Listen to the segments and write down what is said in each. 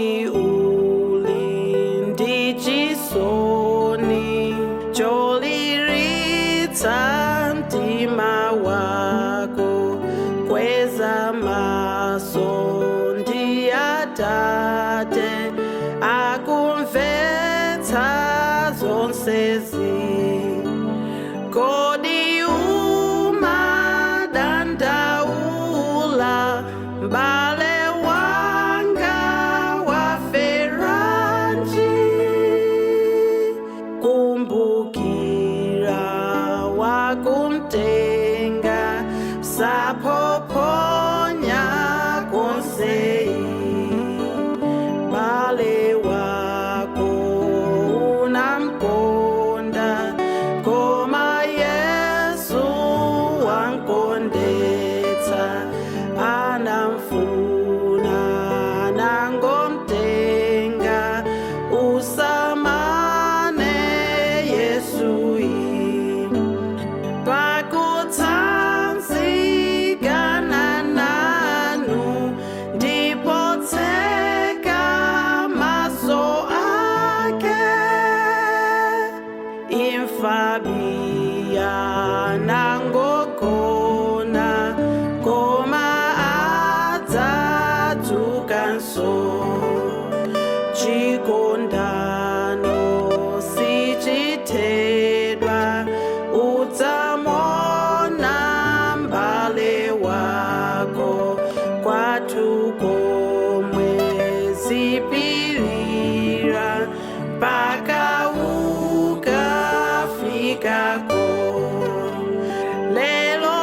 Kodi uli ndi chisoni choliritsa mtima wako? Kweza maso, ndi Atate akumvetsa zonsezi. Kodi umadandaula, mbale wanga, waferanji? Kumbukira wakumtenga saphophonya konse. Mbale wako unamkonda, koma Yesu wankondetsa, anamfuna nangomtenga. Usamane Yesu pakutsanzikana nanu, ndipo tseka maso ake. Imfa biya nangogona, koma adzadzukanso. Chikondano sichithedwa. Udzamona mbale wako kwathu komwe zipilira mpaka ukafikako. Lelo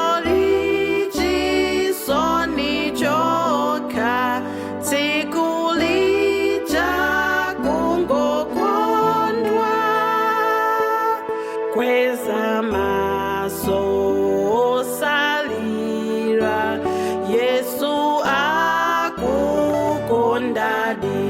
lichisoni chokha, tsiku lija kungokondwa. Kweza maso, osalira, Yesu akukondadi.